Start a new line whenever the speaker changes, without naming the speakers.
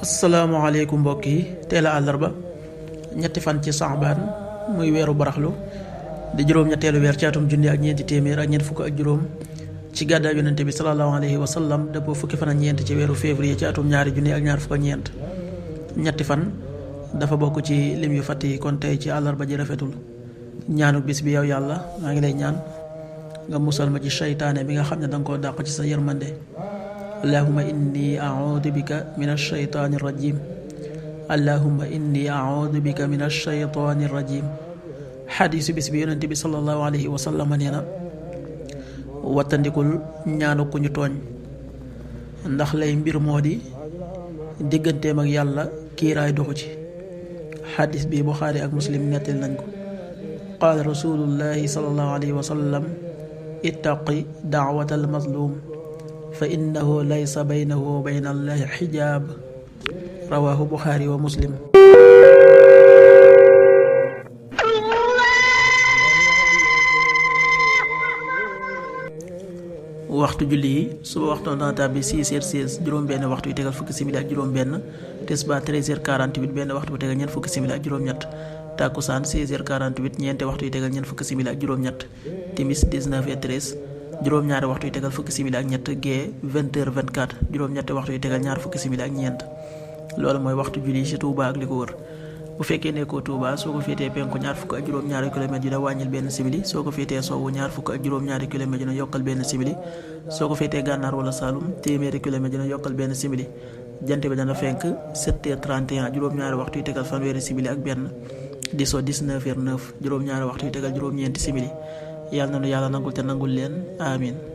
asalaamaaleykum mbokk yi, teel a àllarba ñetti fan ci saxbaan muy weeru baraxlu di juróom-ñetteelu weer ci atum junni ak ñeenti téeméer ak ñeent fukk ak juróom ci gàddaay yonente bi salallaahu alayhi wa sallam dëppoo fukki fan ak ñeent ci weeru février ci atum ñaari junni ak ñaar fukk ak ñeent. ñetti fan dafa bokk ci lim yu fàtt yi, kon tey ci àllarba ji rafetul. ñaanu bis bi yow yàlla maa ngi lay ñaan nga musal ma ci seytaane bi nga xam ne danga koo dàq ci sa yërmande. allahumma inni a'uudu bika min ash-shaytaani rajim. allahumma inni a'uudu bika min ash-shaytaani rajim. xadiisu bis bi yonent bi sallallahu alayhi wa sallam nee na wattandikul ñaanu ku ñu tooñ, ndax lay mbir moo di digganteem ak yàlla kiiraay doxu ci. xadiis bi Buxaari ak Muslim nettali nañ ko. qaala rasulullahi sallallahu alayhi wa sallam ittaqi da'watal mazlum fa innahu laysa baynahu wa bayna allahi xijaab. rawaahu Buxaari wa Muslim. waxtu julli yi suba waxtu dana tàbbi 6h16 juróom-benn waxtu yu tegal fukki simili ak juróom-benn. tisbaar 13h48 benn waxtu bu tegal ñeent fukki simili ak juróom-ñett. takkusaan 16h48 ñeenti waxtu yu tegal ñeent fukki simili ak juróom-ñett. timis 19h13 juróom-ñaari waxtu yu tegal fukki simili ak ñett. gee 20h24 juróom-ñetti waxtu yu tegal ñaar fukki simili ak ñeent. loolu mooy waxtu julli ci Touba ak li ko wër. bu fekkee nekkoo Touba, soo ko féetee penku ñaar fukk ak juróom-ñaari kilomètre dina wàññil benn simili. soo ko féetee sowwu ñaar fukk ak juróom-ñaari kilomètre dina yokkal benn simili. soo ko féetee gànnaar wala Saalum téeméeri kilomètre dina yokkal benn simili. jant bi dana fenk 7h31 juróom-ñaari waxtu yu tegal fanweeri simili ak benn. di so 19h09 juróom-ñaari waxtu yu tegal juróom-ñeenti simili. yàlla na nu yàlla nangul te nangul leen amin.